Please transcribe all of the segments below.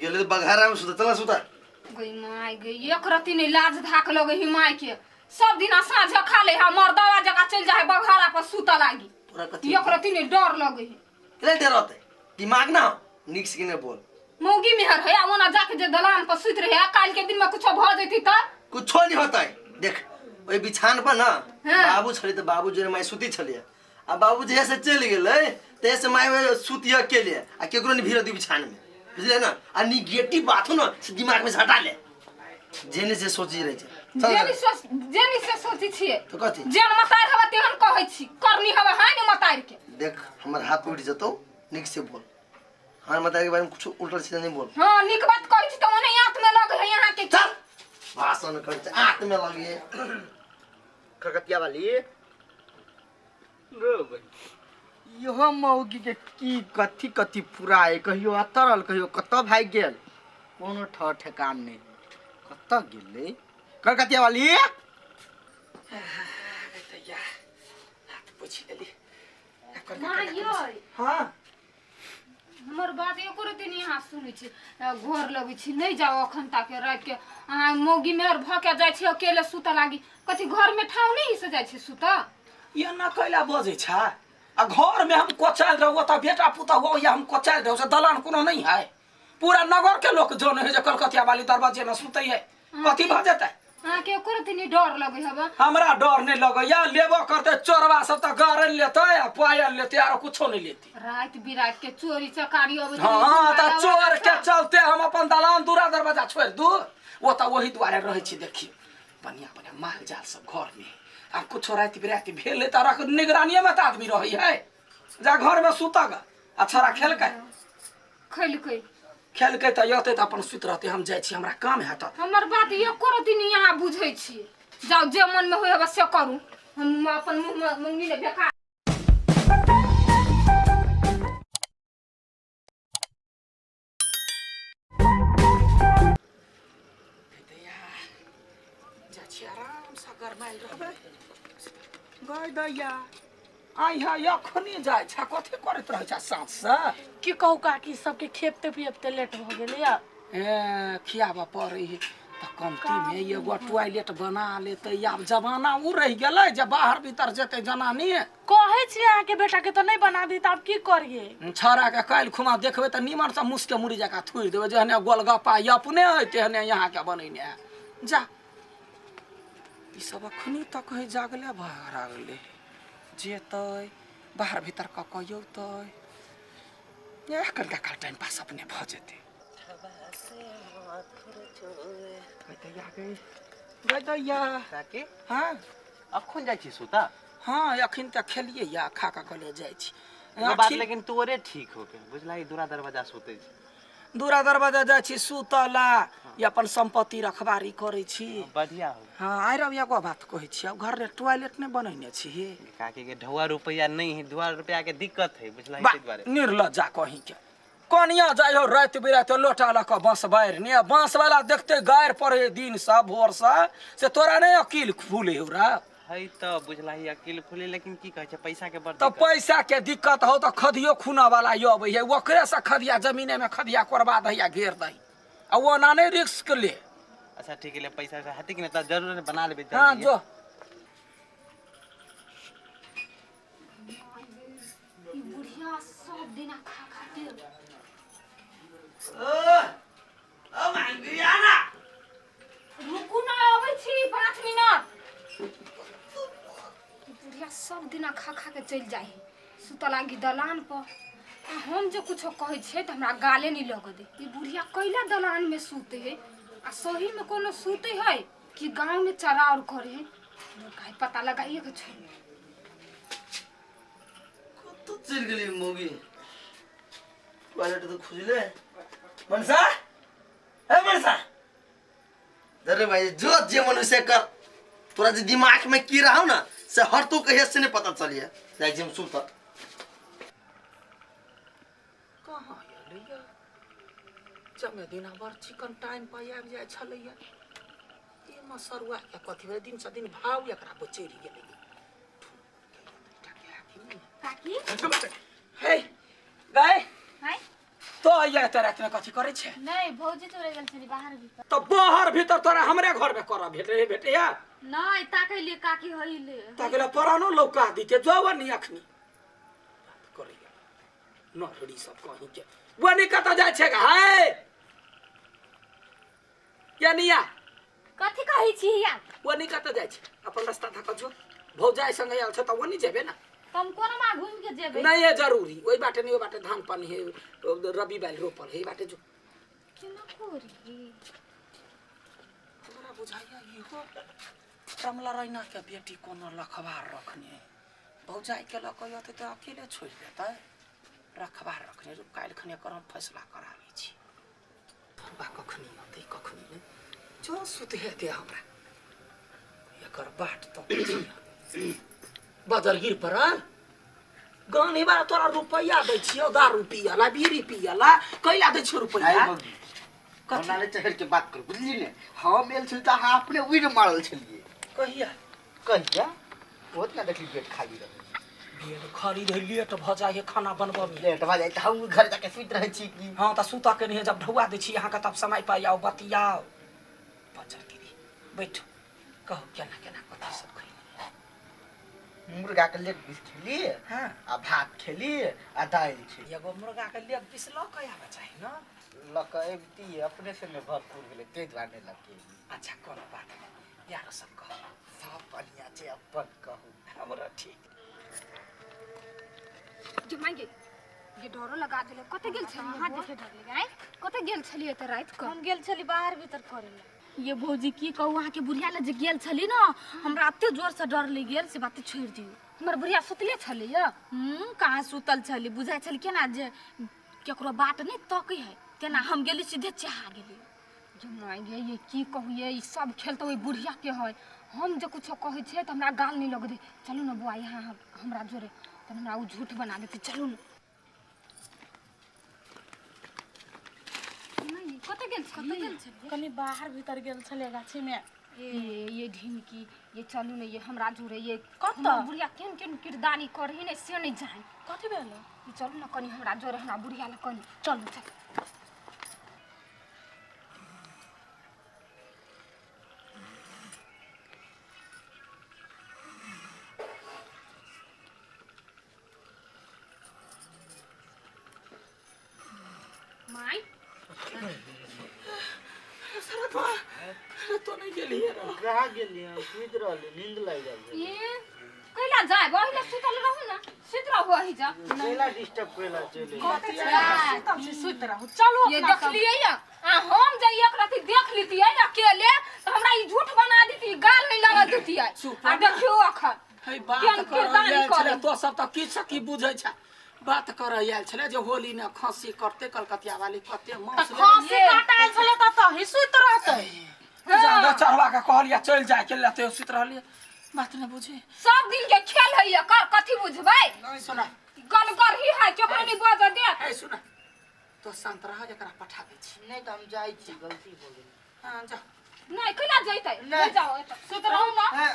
गेले बघारा में सुता, चला सुता। गई माय गई, एक रत्ती नहीं लाज धाक लगे ही my के। सब दिन साँझ खा ले हा मर्दवा जगह चल जाए बघारा पर सुता लागी। तोरा कथी? एक रत्ती नहीं डर लगे ही। केला डर होते? दिमाग ना हो, नीक से ने बोल। मौगी मेहर है आ ओना जाके जे दलान पर सुत रहे आ काल के दिन में कुछो भ जैती त कुछो नहीं होता है। देख ओहि बिछान पर ना हाँ। बाबू छली त बाबू जोरे माय सुती छलिए आ बाबू जहिया से चलि गेलै तहिया से माय ओहि सुती अकेले आ केकरो नहीं भीड़ दी बिछान में, बुझले ना? आ निगेटिव बात हो ना से दिमाग में से हटा ले, जेने से सोची रहे छे। चल जेनी सोच जेनी से सोची छिए। तो कथी? जेन मतार हवा तेहन कहै छी, करनी हवा है ने मतार के। देख हमर हाथ उठ जतौ, नीक से बोल, हमारे माता के बारे में कुछ उल्टा सीधा नहीं बोल। हाँ निक बात कहै छी त ओने आंत में लगे है यहाँ के। चल भाषण कर छे, आंत में लगे। खरकतिया वाली रो इहो मौगी के की कथी कथी फुराए, कहियो अतरल कहियो कतऽ भागि गेल, कोनो ठर ठेकान नहि, कतऽ गेलै कलकतिया वाली? पूछि लेली। माँ यै। हाँ। हमर बात एको रत्ती नहि अहाँ सुनै छी। घर लगै छी नहि जाउ अखन ताके राति के, अहाँ मौगी मेहर भऽ के जाइ छी अकेले सुतऽ लागी, कथी घर में ठाव नहि से जाइ छी सुतऽ? एना कैला बजै छ? आ घर में हम कोचायल रहू, ओतऽ बेटा पुतहु हो या हम कोचायल रहू, से दलान कोनो नहीं है। पूरा नगर के लोग जन है जे कलकतिया वाली दरवाजे में सुतै है, कथी भऽ जेतै? अहाँके एको रत्ती नहि डर लगै हबे? हमरा डर नहीं लगैया। लेबो करतै चोरवा सब तऽ गारन लेतै आ पायल लेतै, आरो कुछो नहीं लेतै। राति बिराति के चोरी चकारी अबै छै। हाँ तऽ चोर के चलते हम अपन दलान दूरा दरवाजा छोड़ि दू? ओ तऽ ओही दुआरे रहै छी। देखियौ बढ़िया बढ़िया माल जाल सब घर में, आब कुछो राति बिराति भेलै तऽ रख निगरानिये में तऽ आदमी रहै है। जा घर में सुतग आ छोरा खेलकै? खेलकै। खेलकै तऽ अयतै तऽ अपन सुति रहतै, हम जाइ छी, हमरा काम हैत। हमर बात एको रत्ती नहि अहाँ बुझै छी। जाउ, जे मनमे होइ हबे से करू, हम अपन मुँहमे मुँगनी नहि बेकार। जाइ छी, आरामसँ गरमायल रहबै। गय दैया, आइ है अखनी जाइ छ, कथी करैत रहै छ साँझसँ? की कहू काकी, सबके खेपते पियबते लेट भऽ गेलैया। ए खियाबऽ पड़ै है तऽ कमतीमे एगो टॉयलेट बना लेतै। आब जमाना ओ रहि गेलै जे बाहर भीतर जेतै जनानी। कहै छी अहाँके बेटा के तऽ नहि बना दी, तऽ आब की करियै? छौड़ाके काल्हि खुमा देखबै तऽ नीमनसँ मुसके मुड़ी जकाँ थुरि देबै। जेहने गोलगप्पा अपने है तेहने यहाँके बनेने है। जा, ई सब अखनी तक है जागले भऽ गेलै, जेतै बाहर भीतर कऽ कऽ औतै, इएह कनिका काल टाइम पास अपने भऽ जेतै। दैया गई, गई दैया। काकी। हाँ। अखन जाइ छी सुता? हाँ, अखन तऽ खेलियै या खा कऽ कहलियै जाइ छी। एगो बात लेकिन तोरे ठीक हो गेल बुझला, ई दूरा दरवाजा सुतै छी। दूरा दरवाजा जाइ छी सुतला या अपन सम्पत्ति रखबारी करै छी। बढ़िया हो। हाँ, आइ रब एगो बात कहै छी, अब घर टॉयलेट नहि बनेने छी? काकी के ढौआ रुपया नहीं है, ढौआ रुपया के दिक्कत है बुझला, बा ताहि दुआरे। निर्लज्जा कहीं के, कनिया जाइ हो राति बिराति लोटा लऽ कऽ बाँस बारि ने, बाँस वाला देखते गारि पड़े दिन सँ भोर सँ, से तोरा नहि अकील फूले हौ रा? है तऽ बुझलही अकिल खुले, लेकिन की कहै छै, पैसा के बड़ तऽ दिक्कत। पैसा के दिक्कत हो तऽ खदियो खुना वाला अबै है, ओकरे से खदिया जमीने में खदिया कोरबा दही आ घेर दही, आ ओना नहि रिस्क ले। अच्छा ठीक है, पैसा वैसा हेतै कि नहि तऽ जरूर बना लेबै। हाँ। जल्दिए। जो। ई बुढ़िया सब दिना खा खा के ओ ओ मांगिया ना। रुकू ना, अबै छी 5 मिनट। ई बुढ़िया सब दिना खा खा के चलि जाइ है सुतऽ लागी दलान पर, आ हम जे कुछो कहै छियै तऽ हमरा गाले नहि लगऽ दे। ई बुढ़िया कैला दलान में सुते है? आ सही में कोनो सुते है कि गाँव में चरार करे है? काहे पता लगाइए के छोड़। कतऽ चलि गेली मौगी? टॉयलेट तऽ खुजले। मनसा, ए मनसा, अरे भाई जो जे मनुष्य कर, तोरा जे दिमाग में की रहा ना से हर तू कहिया से नहीं पता चलिए। जाइ छी हम सुत। कहाँ एलैया? जमे दिना बड़ चिकन टाइम पर आबि जाइ छलैया, ई मसरुआ के कथी भेलै? दिनसँ दिन भाव एकरा पर चढ़ि गेलै। काकी। हे गए। हाय। तो अइया एते राति में कथी करै छै? नहीं, भौजी तोरे गेल छली बाहर भीतर। तऽ बाहर भीतर तोरा हमरे घर में करऽ भेटे भेटैया? नहीं, ताकै लिए काकी होइले। ताकि ला परानो लौका दिते जब नहीं अखनी बात करैया नहरी सब कहीं के वो नहीं कतऽ जाइ छै हाय या निया। कथी कहै छी या? वो नहीं कतऽ जाइ छै, अपन रास्ता धक जो। भौजाइ संगे आयल छै तऽ वो नहीं जेबे ना। हम कोना मा घूम के जेबे? नहीं है जरूरी, ओहि बाटे नहीं, ओहि बाटे धान पानी है, रबी बाल रोपल है, बाटे जो। केना करी? हमरा बुझाइया इहो रमला रैना के बेटी कोनो लखबार रखने भौजाइ के लऽ कऽ अयतै तऽ अकेले छोड़ि देतै। रखबार रखने रुक, काल्हि खने एकर हम फैसला कराबै छी। बा कखनी अतै कखनी नहि, जो सुते दे हमरा एकर बाट तऽ बजर गिर पड़ल गाने बार। तोरा रुपैआ दै छियौ दारू पियला बीड़ी पियला, कैला दै छियौ रुपैआ? कथी नहि चढ़ के बात कर, बुझली ने? हम एल छली तऽ अहाँ अपने उड़ि मारल छलियै। कहिया? कहिया बहुत ना देखली बेड खाली रहै। बेड खाली रहै, लेट भऽ जाइ है खाना बनबऽ में। लेट भऽ जाइ तऽ हम घर जाके सुति रहै छी की? हाँ तऽ सुतऽ के नहीं, जब ढौआ दै छी अहाँके तब समय पर आउ बतियाउ। बच्चा दीदी बैठू, कहू केना केना कथी सब खैली? मुर्गा के लेग पीस खेली। हाँ। आ भात खेली आ दालि खेली। एगो मुर्गा के लेग पीस लऽ कऽ आबऽ चाही ने। लऽ कऽ अबितियै, अपने से ने भरपूर गेलै ताहि दुआरे नहि लऽ के एलियै। अच्छा कोनो बात नहि, यारो सब कहू। सब बढ़िआँ छै, अपन कहू। हमरा ठीक। जे मांगे ये डरो लगा देले। कतऽ गेल छलियै? अहाँ देखे डर लगे आँय? कतऽ गेल छलियै तऽ राति कऽ? हम गेल छली बाहर भीतर करे ला। ये भौजी की कहू, अहाँके बुढ़िया लए जे गेल छली ने, हमरा एते जोर से डर लागि गेल से बात छोड़ि दियौ। हमर बुढ़िया सुतले छलैया? हूँ, कहाँ सुतल छली, बुझाइ छली केना जे केकरो बाट नहि तकै है तेना। हम गेली सीधे चहा गेली। जे माय गे, ये की कहू, ये ई सब खेल तऽ ओहि बुढ़िया के है। हम जे कुछो कहै छियै तऽ हमरा गाल नहि लगै। चलू ने बौआ यहाँ हमरा जोरे, तऽ हमरा ओ झूठ बना देतै। चलू ने। नहि, कतऽ गेल कतऽ छलियै? गेल छलियै? कनी बाहर भीतर गेल छलियै गाछी में। ए ये ढिमकी ये, चलू ने ये हमरा जोरे ये। कतऽ? हमर बुढ़िया केहन केहन किरदानी करही ने से नहि जान। कथी भेल? ई चलू ने कनी हमरा जोरे, हमरा बुढ़िया लग कनी चलू। चल माय। तो नहीं गेलियै रे? कहाँ गेलियै, हम सुति रहली, नींद लागि गेल। ये कैला जाय, ओहिले सुतल रहू ने, सुति रहू अही जा। कैला डिस्टर्ब कैला चलि? सुतल छी, सुति रहू, चलू। ये अपना सब। देखलियै या आ हम जे एक रति देख लितियै अकेले तऽ हमरा ई झूठ बना दिती, गाल नहि लगा दितियै। चुप। आ देखियौ अखन हे बात केहन करऽ किरदानी आयल छलै। करै। तो सब तऽ किछु की बुझै छै, बात करऽ आयल छलै जे होली ने खस्सी करते कलकतिया वाली कते तऽ मांस लेबै। खांसी काटायल छलै तऽ तही सुति रहतै। जादा चढ़वा के कहलियै चलि जाय के लेते सुति रहलियै, बात नहि बुझी। सब दिन के खेल है एकर, कथी बुझबै? नहीं सुना। गलगरही है, केकरो नहि बजऽ देत। ए सुना, तो शांत रह, एकरा पठा दै छी। नहि तऽ हम जाइ छी, गलती भऽ गेल। हाँ जा। नहि, कैला जैतै? नहि। नहि जाओ एतऽ, सुति रहू ने। हे,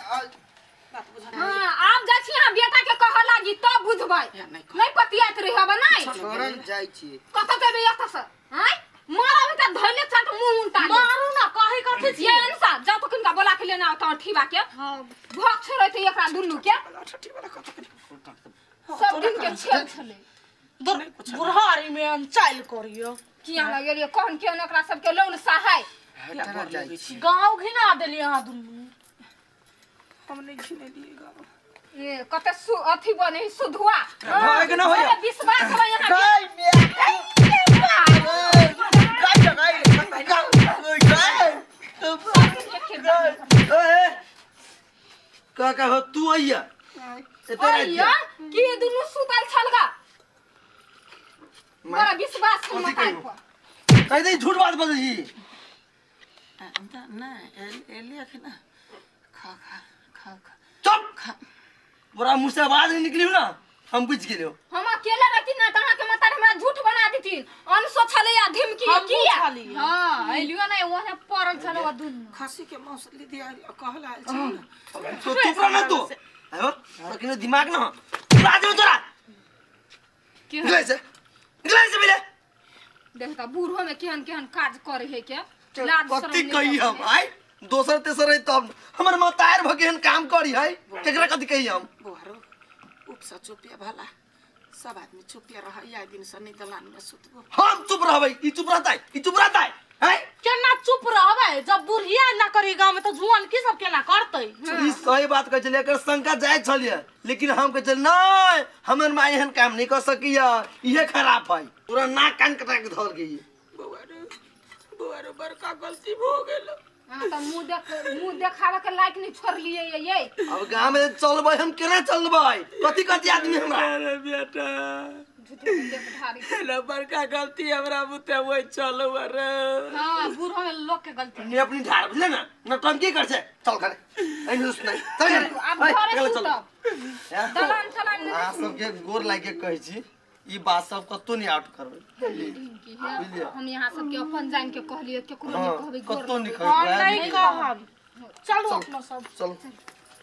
बात बुझ। हाँ, आब जाइ छी अहाँ बेटा के कहऽ लागी तब बुझबै। या नहि कह। नहि पतियाइत रहब नहि। छोड़न, जाइ छी। कतऽ जेबै एतऽ से? आँय, मारब तऽ धैले चट मुँह उनटा लेब। मारू ना, कही कथी छी? ये अंसा जा तो किनका बोला के लेना आता ठीबा के। हाँ। भोग छोड़ैते एकरा दुनू के। ठठी वाला कतऽ गेलै? सब दिन के खेल छलै। नहि कुछ। बुढ़ारी में अनचाइल करियो। किया लगेलियै? कोन केहन ओकरा सबके लोन सहाय। या गोर लगै छी। गाँव घिना देलियै अहाँ दुनू। हम नहि घिनेलियै गाँव। ए कते सु अथी बने सुधुआ। भए के न होइया। अरे विश्वास है यहाँ के। गाय मे गाय गाय गाय गाय। सब दिन के किरदानी ए का का हो तू अइया एते राति अइया की दुनू सुतल छलगा? बड़ा विश्वास छै कथी मताई कहियौ? पर। कहि दे झूठ बात बजै छी। नहि एलियै कि ना, खा खा खा खा। चुप, बड़ा मुँह से आवाज नहीं निकली ना, हम बुझ गेलियो। हम अकेले रहती ना तऽ अहाँके मतारी हमरा झूठ बना देथिन। अनसो छलै आ धिमकी हमहूँ किया छलियै। हाँ, एलियो नहीं, ओहे पड़ल छल ओ दुनू। खस्सी के मांस लीदी कहल आयल छै ने। तो चुप रह ना तू। आयो तोरा किनो दिमाग ना तोरा दे तोरा। की निकले से, निकले से मिले। देख त बूढ़ो में केहन केहन काज करे है के लाज शरम कथी नहीं कही हम रखे। आय दोसर तेसर है तब हमर मतार भ के एहन काम करी है केकरा कथी कही हम बोहरो उपसा चुपिया भला सब आदमी चुपिया रह या दिन से नहीं दलान में सुतबो हम चुप रहबै ई चुप रहतै ई चुप रहतै हैं केना चुप रहबै जब बुढ़िया ना करी गाँव में तऽ जुआन की सब केना करतै ई सही बात कहै छलियै एकर शंका जायज छलियै लेकिन हम कहै छलियै नहि हमर माय एहन काम नहि कऽ सकैया इहे खराब है पूरा नाक कान कटा के धर गई बौआरो बौआरो बड़का गलती भो गेल अहाँ तऽ मुँह देख मुँह देखाबे के लायक नहीं छोड़लियै ये ये अब गाँव में चलबै हम केना चलबै कथी कथी आदमी हमरा अरे बेटा झूठे के देख ढारी एना बड़का गलती हमरा बुते वही चलो अरे हाँ बूढ़ो में लोग के गलती ने अपनी ढार बुझले ना नौटंकी कर छै चल घरे एनी सुनाइ चल घरे आब ऐ, घरे चल, चल। सुतब दलान तलान नहि अहाँ सबके गोर लागि के कहै छी ई बात सब कतौ नहीं आउट करबै की है हम यहाँ सबके अपन जान के कहलियै केकरो नहीं हाँ कहबै गोर कतौ नहीं हम कहबै नहीं कहब चलू अपना सब चल